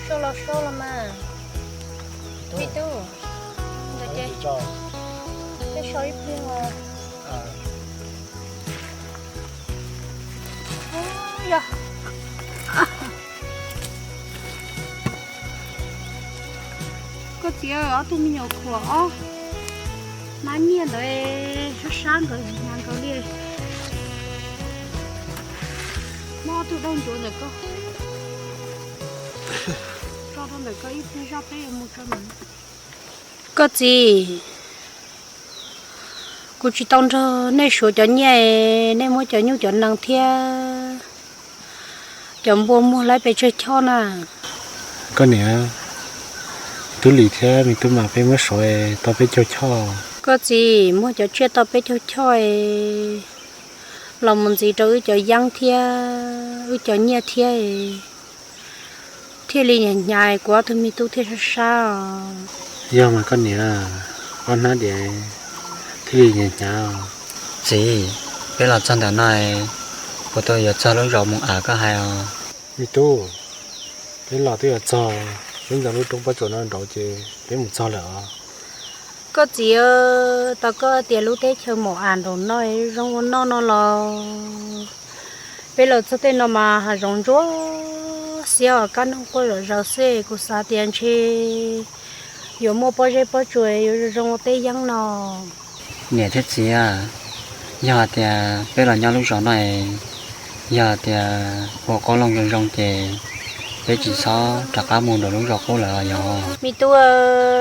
Sau los sau los mas. Me tub, ntawd ces peb sau ib pliag os. Yog. Koj txiv, ob tug me nyuam khuam ob nab nyiaj ntawd sab sab nkawd hnyav nkawd li. Muab ob tug daug ncuav ntawm koj tso rau ntawm koj ib pliag zoj peb yuav mus tso ntawd. Koj txiv, kuv tsis tau nrog nej suav cov nyiaj, nej muab cov nyuj cov nees thiab cov npua muag laib pes tsawg choj na? Koj niam, tub Lis thiab me tub mas peb muab suav tau peb caug choj. Koj txiv, muag cov tsiaj tau peb caug choj los mus ntxiv rau wb cov yeeb thiab wb cov nyiaj thiab, thiaj li hnyav hnyav kuv ob tug me tub thiaj sab sab os. Yog mas koj niam, ob hnab diav thiaj li hnyav hnyav. Txiv, peb los txog ntawm no, puas tau yuav txog lub zos Moos Am koj hais os? Me tub, peb los twb yuav txog, lub ntawm lub roob pob tsuas no nraud ces peb mus txog lawm os. Koj txiv, tau koj tias lub teb chaws Moos Am nraum no zoo ua noj no los peb los txog tej no mas hav zoov ntsuab xiab os, kab noog quaj zom zaws xwb, kuv xav tias ntshe yuav muaj pob zeb pob tsuas yuav zoo zoo ua teb yeeb no. Niam thiab txiv, yog hais tias peb los nyob lub zos no, yog hais tias ua qoob loo zoo zoo ces peb tsis txhob rov qab mus nram lub zos qub lawm yog? Me tub,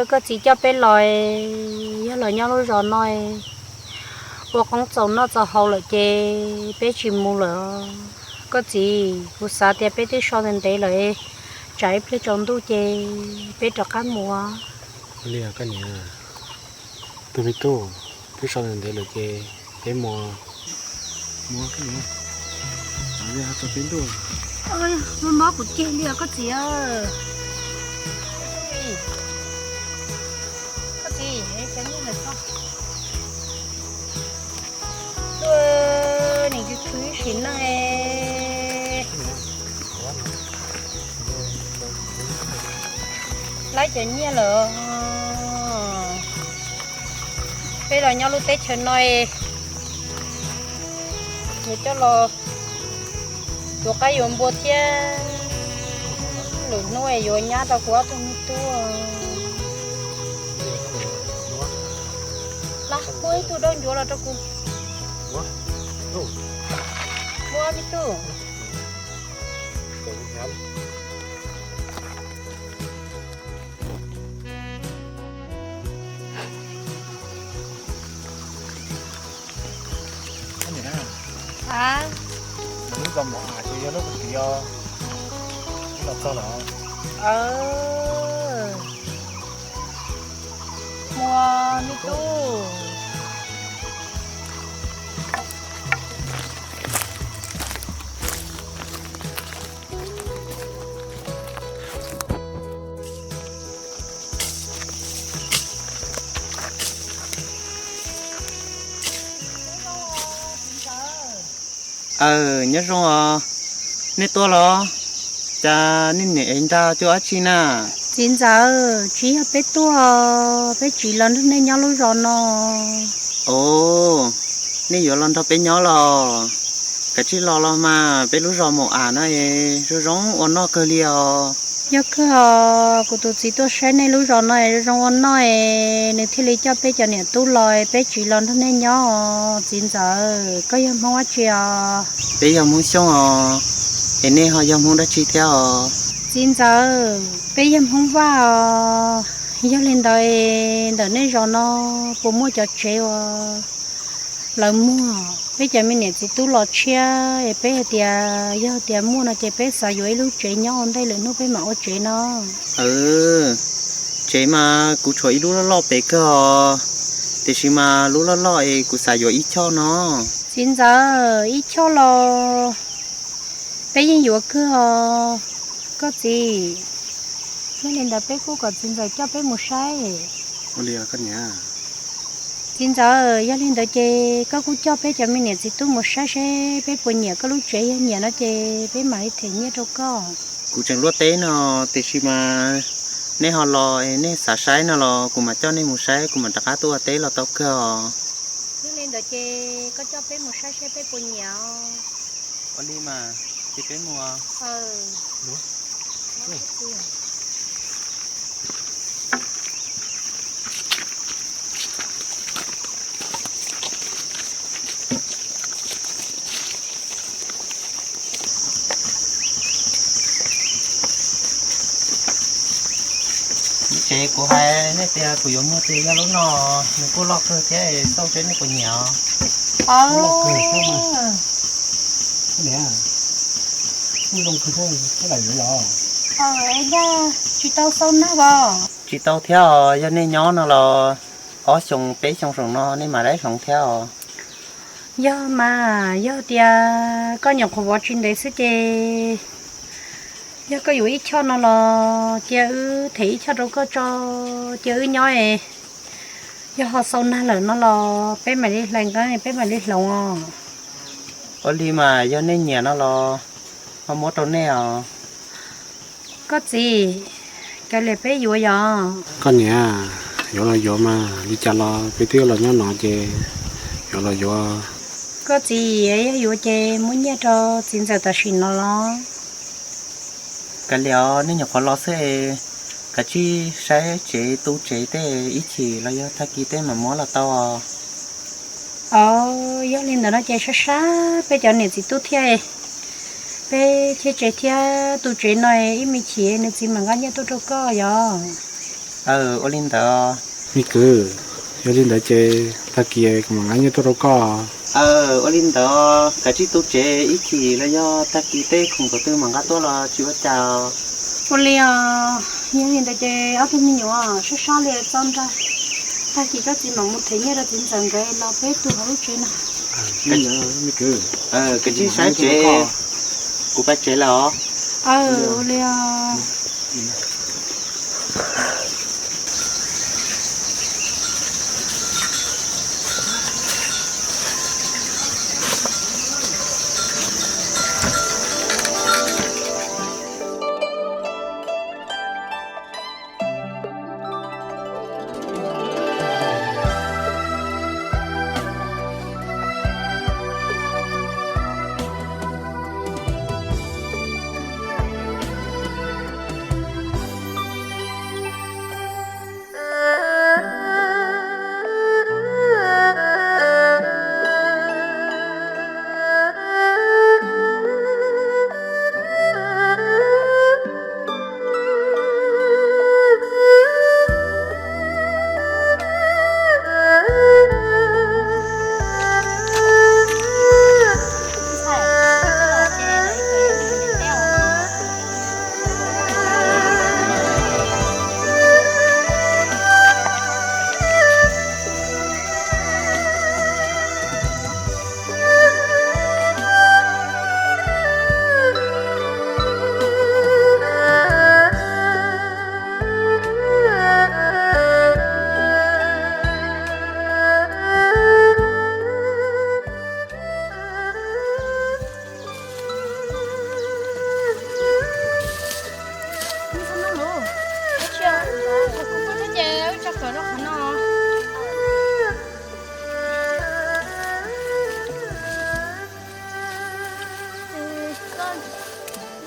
koj txiv coj peb los, yog los nyob lub zos no ua qoob txaus noj txaus haus lawm ces peb tsis mus lawm. Koj txiv, kuv xav tias peb twb so ntev ntev lawm, tsam ib pliag tsaus ntuj ces peb rov qab mus. Li koj niam, tus me tub, twb so ntev ntev lawm ces peb mus. Mus, koj niam, tsam li ho tsaus ntuj. Mob mob kuv ceg li os koj txiv. Koj txiv, cov nyiaj ntawm koj. Tuaj, nim tsis khwv sim neej. Laib cov nyiaj lawm. Peb los nyob lub teb chaws no, yuav coj los yuav qaib yuav npua thiab, lwm hnub yuav nyab rau kuv ob tug me tub. Lawv muab ib tug daug ncuav los rau kuv. Muab me tub. Lub zos Moos Am ces yog lub kuv txiv os, los txog lawm. Muaj me tub. Aw, nyob zoo os. Nej tuaj los? Cas nej niam ev nra cuaj dab tsi na? Txiv ntxawm, tsis yog peb tuaj, peb tsiv los nrog nej nyob lub zos no. Os, nej yuav los nrog peb nyob los? Kav tsij los los mas, peb lub zos Maum Am no es zoo zoo ua noj kawg li os. Yog kawg os, kuv tus txiv tuaj saib nej lub zos no es zoo zoo ua noj es nws thiaj li coj peb cov niam tub los, peb tsiv los nrog nej nyob os. Txiv ntxawm, koj yog Hmoob dab tsi os? Peb yog Hmoob Xyooj os, es nej ho yog Hmoob dab tsi thiab os? Txiv ntxawm, peb yog Hmoob Vaj os. Yog li ntawd, ntawm nej zos no puas muaj cov tsev uas lawv muag peb cov me niam txiv tub los tshiab es peb hais tias yog tias muaj no ces peb xav yuav ib lub tsev nyob ua ntej lwm hnub peb mam ua tsev no? Tsev mas kuv tshuav ib lub loj loj pem kawg os, tiam sis mas lub loj loj es kuv xav yuav ib choj no. Txiv ntxawm, ib choj los peb yeej yuav kawg os koj txiv. Yog li ntawd peb kuj kom txiv ntxawm coj peb mus saib. Ua li os koj niam. Txiv ntxawm, yog li ntawd ces koj kuj coj peb cov me niam txiv tub mus saib seb peb puas nyiam koj lub tsev, yog nyiam no ces peb mam li them nyiaj rau koj. Kuv tseem luaj teb no, tiam sis mas nej ho los, nej xav saib no los kuv mam coj nej mus saib, kuv mam rov qab tuaj ua teb los tau kawg os. Yog li ntawd ces koj coj peb mus saib seb peb puas nyiam. Ua li mas, ces peb mus. Tsev kuv hais nej tias kuv yuav muag tias yog lub no, nws kuj loj kawg thiab, xauj seb nej puas nyiam. Tsis tau xau nag os. Tsis tau thiab os, yog nej nyob no los ob xyoos peb xyoo saum no nej mam li hloov thiab os. Yog mas, yog tias koj nyuam qhuav vov tsis ntev xwb ces yog koj yuav ib choj no los cia wb them ib choj rau koj tso, cia wb nyob es yog ho xau nag lawm no los peb mam li hlais nqeeb peb mam li hloov os. Ua li mas yog nej nyiam no los ho muab rau nej os. Koj txiv, kav liam peb yuav yom. Koj niam, yuav los yuav mas, li cas los peb twb los nyob no ces yuav los yuav. Koj txiv, yog yuav ces muab nyiaj rau txiv ntxawm tam sim no los. Kav liam, nej nyuam qhuav los xwb, kav tsij saib tsev tu tsev tej ib chim los yog tag kis tej mam muab los tau os. Os, yog li ntawd no ces sab sab peb cov niam txiv tub thiab, peb thiaj tsev thiab tu tsev no, ib me chim nws txiv mam nqa nyiaj tuaj rau koj yom. Aw, ua li ntawd. Me kwv, yog li ntawd ces tag kis kuv mam nqa nyiaj tuaj rau koj. Aw, ua li ntawd, kav tsij tu tsev ib chim los yog tag kis tej khoom thaum twg mam nqa tuaj los tsis ua cas. Ua li os, yog li ntawd ces ob tug me nyuam sab sab li txo nra, tag kis koj txiv mam mus them nyiaj rau txiv ntxawm nkawd los peb tu hauv lub tsev no. Kav tsij saib tsev, kuv pab tsev lawm os. Aw, ua li os.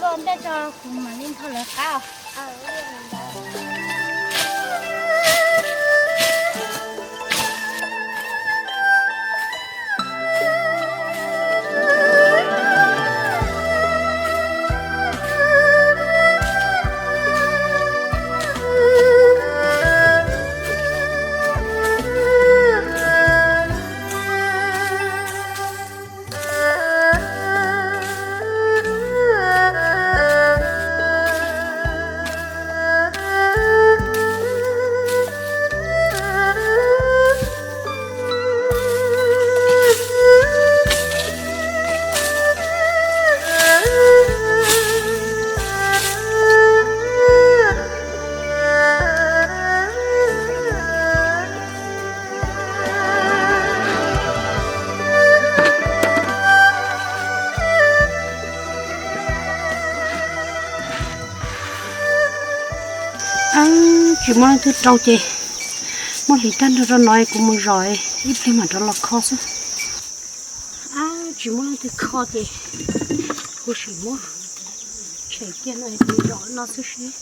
Luaj nplej tso kuv mam li nthog lawv qab. Ab, tsis muaj leej twg rau ces muab hliv tag nrho rau no kuv mus zom ib pliag mam rov los kho xwb. Ab, tsis muaj leej twg kho ces kuv sim muab tshem kiag no kuv zom no xwb seb.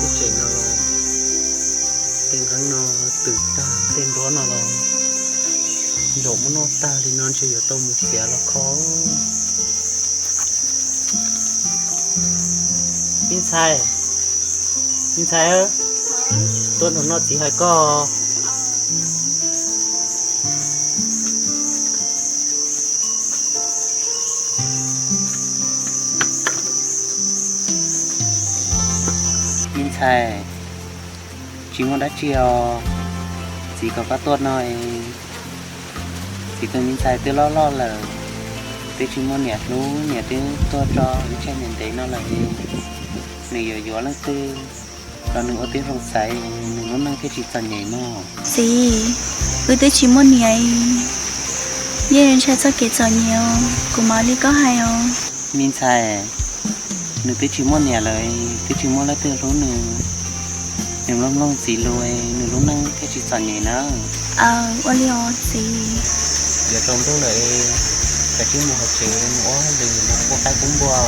Tej tsev no, tej nqeeb no twm tag, tej nruab no los nraum muab noj tag li no ntshe yuav tau mus xiav los kho. Me ntxhais, me ntxhais, tuaj nrog noj txiv hais koj. Me ntxhais, tsis muaj dab tsi os, txiv kom koj tuaj no es, txiv tus me ntxhais twb loj loj lawm, twb tsis muaj niam hlub, niam twb tuag tso ib tsam ntev ntev no lawm es, nws yuav yuav leej twg los nws ua tib zoo xaiv, nws lub neej thiaj tsis txom nyem mog. Txiv, wb twb tsis muaj niam, yeej ntshai txoj kev txom nyem os, kuv mam li koj hais os. Me ntxhais, nws twb tsis muaj niam lawm, twb tsis muaj leej twg hlub nws, nws mloog mloog txiv lus, nws lub neej thiaj tsis txom nyem na. Aw, ua li os txiv. Yuav tsaus ntuj lawm, kav tsij mus hauv tsev mus ua hauj lwm mus pub qaib pub npua.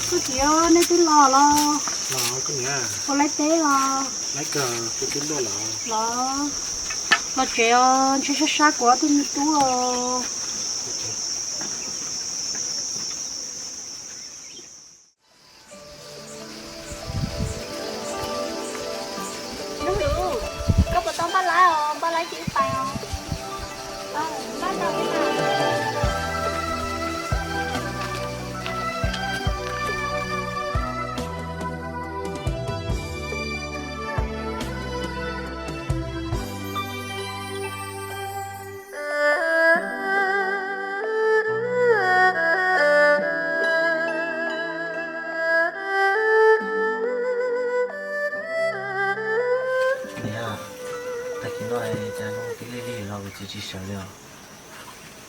Koj txiv, nej twb los los? Los koj niam. Puas laib teb los? Laib kawg, kuv twb luaj los. Los, los tsev os, ntshe sab sab kuv ob tug me tub os. Koj puas tau npaj lab os? Npaj lab ib pais os. Niam, tag kis no cas zoo tib lig lig los kuv txiv tsis sawv li os?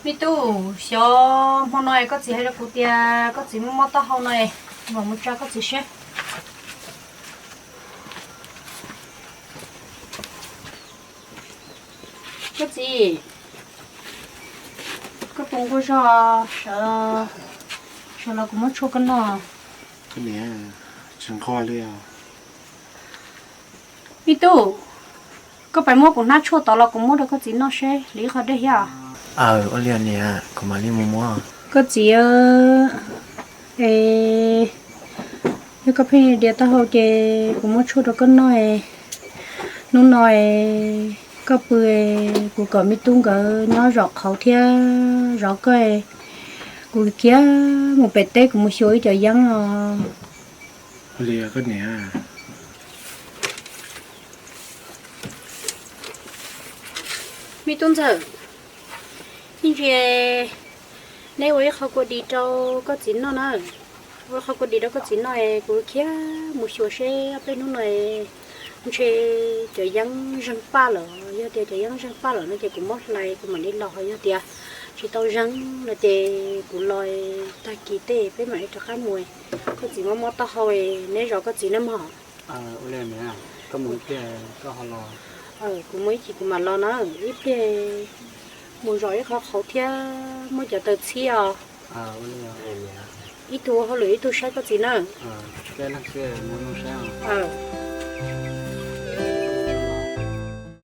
Me tub, xyov hmo no koj txiv hais rau kuv tias koj txiv muaj mob taub hau no, kuv mam mus tsa koj txiv seb. Koj txiv, koj puas nquag zog? Sawv, sawv los kuv muab tshuaj koj noj. Koj niam, tsis nquag li os. Me tub, koj pais muab kuv hnab tshuaj tod los kuv muab rau koj txiv noj seb, hlais ib qho dej thiab. Aw, ua li niam, kuv mam li mus muab. Koj txiv, es yog koj pheej dias taub hau ces kuv muab tshuaj rau koj noj es. Hnub no es koj pw es kuv kom me tub nkawd nyob zov qhauv thiab zov koj es, kuv khiav mus pem teb kuv mus xyuas ib co yeeb os. Ua li koj niam. Me tub ntxawm, ib ntsis neb ua ib qho kua dis rau koj txiv noj na. Ua ib qho kua dis rau koj txiv noj es kuv khiav mus xyuas seb ob peb hnub no es Ntshe cov yeeb zeeg paj lawm, yog tias cov yeeb zeeg paj lawm no ces kuv muab hlais kuv mam li los, yog tias tsis tau zeeg no ces kuv los tag kis tej peb mam li rov qab mus. Koj txiv muab mob taub hau, neb zov koj txiv nawb mog. Kuv mus ib chim kuv mam los na, ib pliag mus zov ib qho qhauv thiab muab cov taws txhib os. Ib tug ua hauj lwm ib tug saib koj txiv nawb.